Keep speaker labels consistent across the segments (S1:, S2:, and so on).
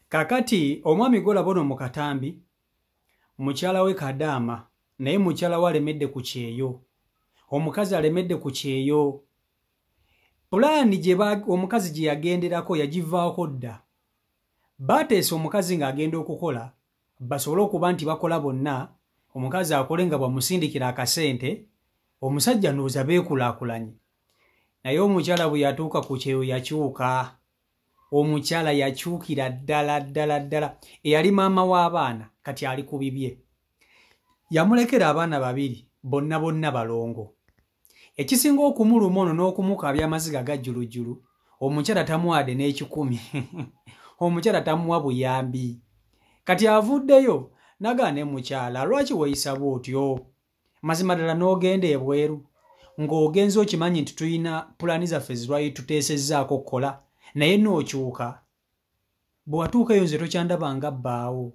S1: Kakati omwami gw'olaba ono mu katambi, mukyala we Kadaama, naye mukyala we alemedde ku kyeyo. Omukazi alemedde ku kyeyo. Pulaani gye omukazi gye yagenderako yagivaako dda. Baateesa omukazi ng'agenda okukola basobole okuba nti bakola bonna, omukazi akole nga bwamusindikira akasente, omusajja ndowooza beekulaakulanye. Naye omukyala bwe yatuuka ku kyeyo yakyuka. Omukyala yakyukira ddala ddala ddala. Eyali maama w'abaana kati ali ku bibye. Yamulekera abaana babiri bonna bonna balongo. Ekisinga okumuluma ono n'okumukaabya amaziga gajjulujjulu, omukyala tamuwadde n'ekikumi. Omukyala tamuwa buyambi. Kati avuddeyo n'agaana ne mukyala, lwaki weeyisa bw'otyo? Mazima ddala n'ogenda ebweru ng'ogenze okimanyi nti tulina pulaani zaffe zirwayi tuteesezzaako okukola, naye n'okyuka. Bwe watuuka eyo nze tokyandaba nga bbaawo.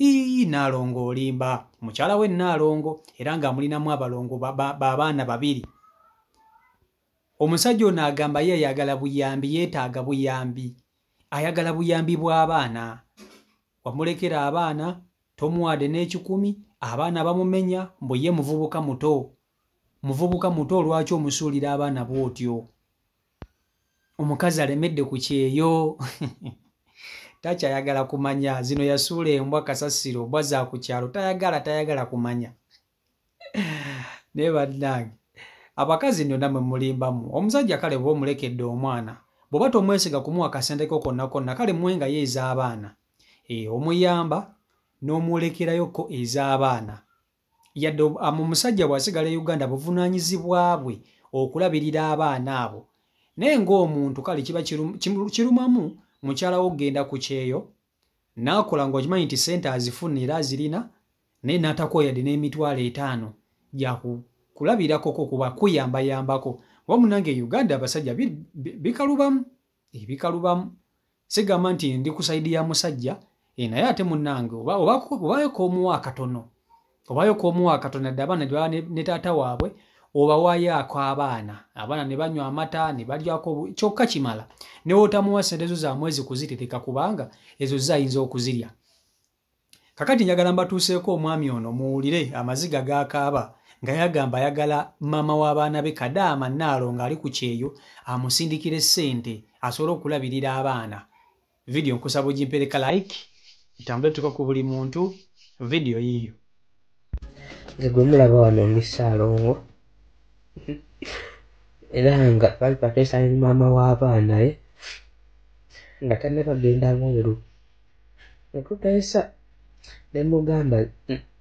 S1: Ii, Nnaalongo olimba. Mukyala we Nnaalongo era ng'amulinamu abalongo b'abaana babiri. Omusajja ono agamba ye ayagala buyambi, yeetaaga buyambi. Ayagala buyambi bw'abaana. Wamulekera abaana, tomuwadde n'ekikumi, abaana bamumenya mbu ye muvubuka muto. Muvubuka muto lwaki omusuulira abaana bw'otyo? Omukazi alemedde ku kyeyo. Takyayagala kumanya. Zino yasuula embwa kasasiro, mbwa za ku kyalo. Tayagala kumanya. Naye bannange, abakazi nno nammwe mulimbamu. Omusajja kale bw'oba omulekedde omwana, bw'oba tomwesiga kumuwa akasente ko konna konna, kale muwengayo ez'abaana. Omuyamba n'omwolekerayoko ez'abaana. Yadde omusajja bw'asigala e Uganda buvunaanyizibwa bwe okulabirira abaana abo. Naye ng'omuntu kale kiba kirumamu mukyala wo okugenda ku kyeyo n'akola ng'okimanyi nti ssente azifuna era azirina, naye n'atakuwa yadde n'emitwalo 5 gya kulabirako kuba kuyambayambako. Oba munnange e Uganda abasajja bikalubamu, bikalubamu. Sigamba nti ndi ku sayidi ya musajja, naye ate munnange obaayo k'omuwa akatono. Obaayo k'omuwa akatono dde abaana gye baba ne taata waabwe, obawaayo ako abaana. Abaana ne banywa amata, ne balyako, kyokka kimala. Ne w'otamuwa ssente zo za mwezi kuzitereka kubanga ezo zo ayinza okuzirya. Kakati njagala mbatuuseeko omwami ono muwulire amaziga g'akaaba nga yagamba ayagala maama w'abaana be Kadaama Nnaalongo ali ku kyeyo amusindikire ssente asobole okulabirira abaana. Vidiyo nkusaba ogimpereka like, etambule tuka ku buli muntu, vidiyo yiiyo.
S2: Nze gwe mulaba wano ndi Ssaalongo era nga twali twateesa ne maama w'abaana ye nga tannaba genda bweru. Ne tuteesa ne mmugamba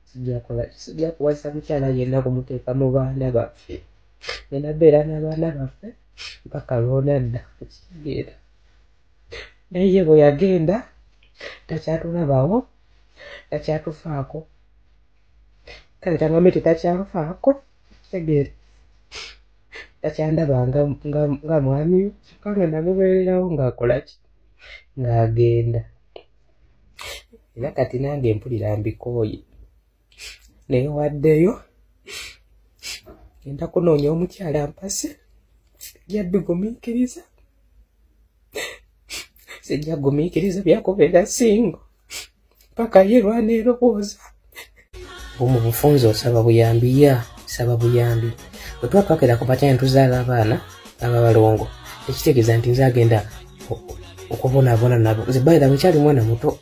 S2: sijja kuwasa mukyala yenna kumuteeka mu baana baffe. Ngenda bbeera n'abaana baffe mpaka lw'onadda, okitegeera. Naye ye bwe yagenda takyatulabawo, takyatufaako. Kale tangambe nti takyanfaako, okitegeera. Takyandaba nga mwami we, kyokka nga namubeererawo ng'akola ki? Ng'agenda. Era kati nange mpulira mbikooye. Neewaddeyo, ngenda kunoonya omukyala ampase, sijja bigumiikiriza. Sijja kugumiikiriza byakubeera single mpaka ye lw'aneerowooza. Mu bufunze osaba buyambi, ya saba buyambi. Bwe tuba twakera ku makya ne tuzaala abaana ababalongo, tekitegeeza nti nze agenda okubonaabona nabo. Nze by the way nkyali mwana muto,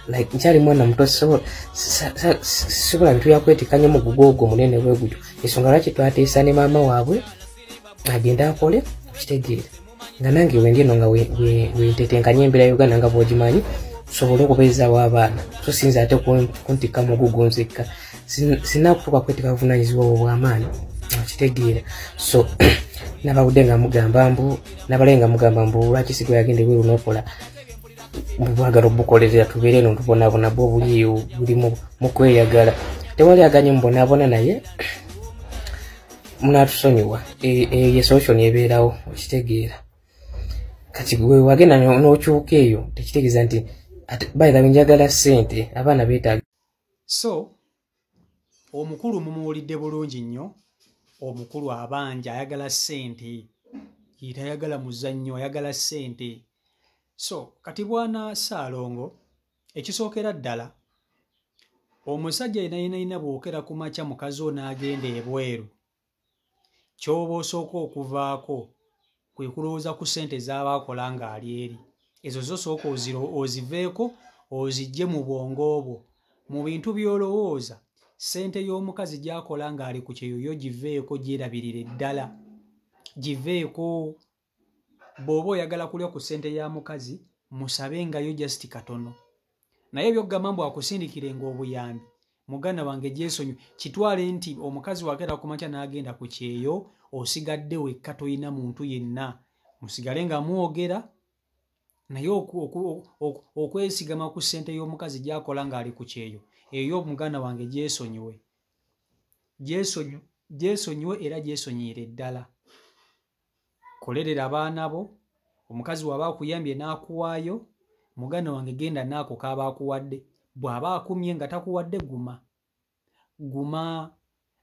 S2: like nkyali mwana muto, sisobola bintu byakwetikka nnyo mugugu ogwo munene bwe gutyo. Ensonga lwaki twateesa ne maama waabwe agende akole, okitegeera. Nga nange wendi eno nga wentetenkanya embeera ya Uganda nga bw'ogimanyi, tusobole okubeezaawo abaana. So sinza ate kuntikka mugugu nzekka. Sina kutuuka kwetikka buvunaanyizibwa obwo bw'amaanyi, okitegeera. So nabawudde nga mugamba mbu, nabalaye nga mugamba mbu lwaki sigwe yagenda ebweru n'okola, bwagala obukolerera tubeere eno tubonaabona bwo buli buli mu kweyagala. Tewali aganye mubonaabona naye munaatusonyiwa. Eyo ye solution ebeerawo, okitegeera. Kati gwe wagenda n'okyuka eyo tekitegeeza nti ate by the way njagala ssente, abaana beetaaga.
S1: So omukulu mumuwulidde bulungi nnyo. Omukulu abanja ayagala ssente, tayagala muzannyo, ayagala ssente. So kati bwana Ssaalongo, ekisookera ddala, omusajja yenna yenna yenna bw'okera ku makya mukazi ono agenda ebweru, ky'oba osooka okuvaako kwe kulowooza ku ssente z'aba akola ng'ali eri. Ezo zo sooka oziveeko, ozigye mu bwongo bwo. Mu bintu by'olowooza, ssente y'omukazi gy'akola ng'ali ku kyeyo yo giveeko, gyerabirire ddala, giveeko. Bw'oba oyagala kulya ku ssente ya mukazi, musabengayo just katono. Naye ebyokugamba mbu akusindikirenga obuyambi, muganda wange gyesonyiwe. Kitwale nti omukazi wakeera ku makya n'agenda ku kyeyo, osigadde wekka, toyina muntu yenna. Musigale nga mwogera, naye okwesigama ku ssente y'omukazi gy'akola ng'ali ku kyeyo, eyo muganda wange gyesonyiwe, gyesonyiwe era gyesonyiire ddala. Kolerera abaana bo. Omukazi w'aba akuyambye n'akuwaayo, muganda wange genda naako k'aba akuwadde. Bw'aba akumye nga takuwadde, guma, guma.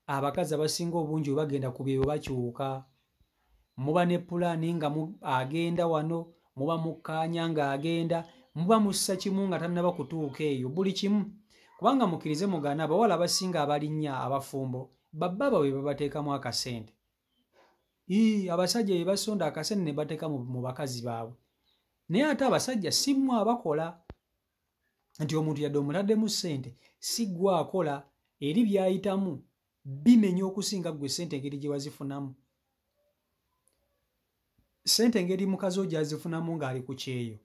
S1: Abakazi abasinga obungi bwe bagenda ku byeyo bakyuka. Muba ne pulaani nga agenda wano, muba mukkaanya ng'agenda, muba mussa kimu nga tannaba kutuuka eyo, buli kimu. Kubanga mukkirize mugaana, abawala abasinga abalinnya abafumbo babba baabwe babateekamu akasente. Ii, abasajja be basonda akasente ne bateeka mu bakazi baabwe. Naye ate abasajja si mmwe abakola, nti omuntu yadde omutaddemu ssente si ggwe akola, eri by'ayitamu bimenya okusinga ggwe ssente engeri gye wazifunamu. Ssente engeri mukazi wo gy'azifunamu ng'ali ku kyeyo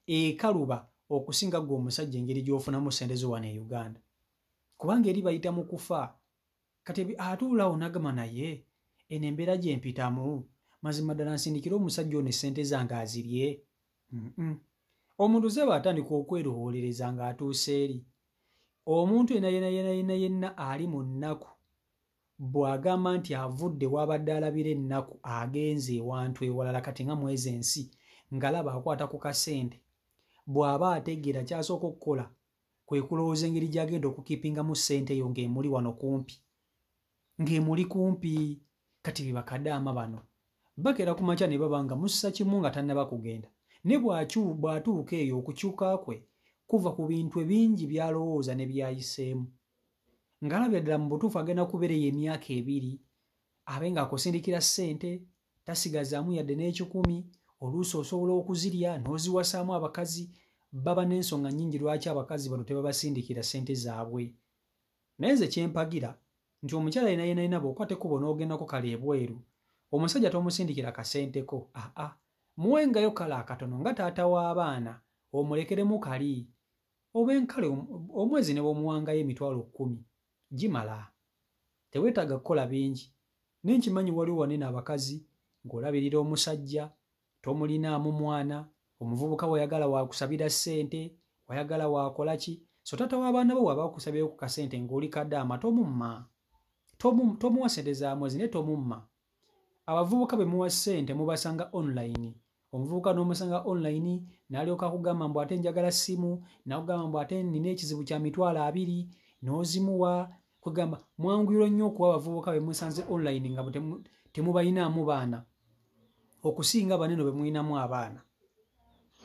S1: ekaluba okusinga ggwe omusajja engeri gy'ofunamu ssente zo wano e Uganda, kubanga eri bayita mu kufa. Kati atuulaawo n'agamba, naye eno embeera gye mpitamu, mazima ddala nsindikire omusajja ono essente zange azirye? Omuntu zeba atandika okwerowoolereza ng'atuuse eri. Omuntu yenna yenna yenna yenna yenna ali mu nnaku bw'agamba nti avudde w'abadde alabira ennaku agenze ewantu ewalala, kati nga mwezi ensi ng'alaba akwata ku kasente, bw'aba ategeera ky'asooka okukola kwe kulowooza engeri gy'agenda okukiipingamu ssente eyo ng'emuli wano kumpi, ng'emuli kumpi. Kati be bakadaama bano bakeera ku makya ne baba nga mussa kimu nga tannaba kugenda, ne bw'atuuka eyo okukyuka kwe kuva ku bintu ebingi by'alowooza ne by'ayiseemu, ng'alabira ddala mu butuufu agenda kubeera eyo emyaka 2 abe ng'akusindikira ssente, tasigazaamu yadde n'ekikumi. Oluusi osobola okuzirya n'oziwasaamu abakazi. Baba n'ensonga nnyingi lwaki abakazi bano tebabasindikira ssente zaabwe. Naye nze kyempagira nti omukyala yenna yenna yenna bw'okwata ekkubo n'ogendako kale ebweru, omusajja tomusindikira kasenteko, aa, muwengayo kale akatono nga taata w'abaana, omulekeremu kali oba enkale omwezi ne bw'omuwangayo 10,000 gimala, teweetaaga kukola bingi. Naye nkimanyi waliwo wanene abakazi ng'olabirira omusajja tomulinaamu mwana, omuvubuka wayagala wakusabira ssente, wayagala wakola ki. So taata w'abaana bo waba akusabirayo ku kasente ng'oli kadaama, tomumma, tomuwa ssente za mwezi, naye tomumma. Abavubuka be muwa ssente mubasanga online. Omuvubuka n'omusanga online n'alyoka akugamba mbu ate njagala ssimu, n'akugamba mbu ate nina ekizibu kya 20,000, n'ozimuwa. Kwegamba mwanguyirwa nnyo okuwa abavubuka be musanze online nga temubayinaamu baana, okusinga banene be muyinamu abaana.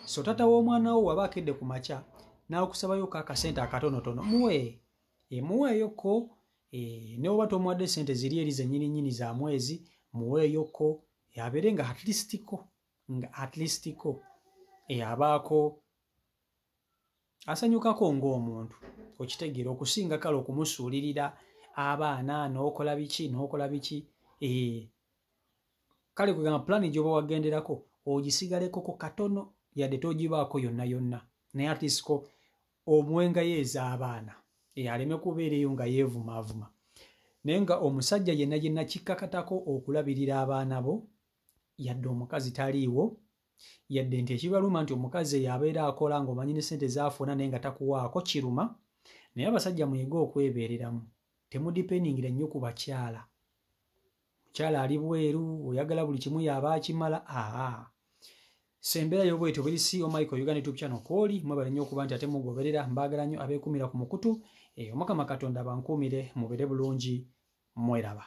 S1: So taata w'omwana wo waba akedde ku makya n'akusabayo akasente akatonotono, muwe, muweeyoko. Ne bw'oba tomuwadde ssente ziri eri zennyini nnyini za mwezi, muweeyoko abeere nga at least ko, nga at least ko abaako asanyukako ng'omuntu, okitegeera, okusinga kale okumusuulirira abaana n'okola biki n'okola biki. Kale kwegamba pulaani gy'oba wagenderako ogisigalekoko katono, yadde togibaako yonna yonna, naye at least ko omuwengayo ez'abaana, aleme kubeera eyo nga yeevumaavuma. Naye nga omusajja yenna yenna kikkakatako okulabirira abaana bo, yadde omukazi taliiwo, yadde nti ekibaluma nti omukazi eyo abeera akola ng'omanyi ne ssente zaafuna naye nga takuwaako, kiruma. Naye abasajja muyige okwebeereramu, temudipendingira nnyo ku bakyala. Mukyala ali bweru, oyagala buli kimu y'aba akimala, aa. So embeera y'obwetyo buli. CEO Michael Uganda YouTube channel kwoli, mwebale nnyo okuba nti ate mugoberera. Mbaagala nnyo abeekumira ku mukutu. Omukama Katonda bankuumire, mubeere bulungi, mweraba.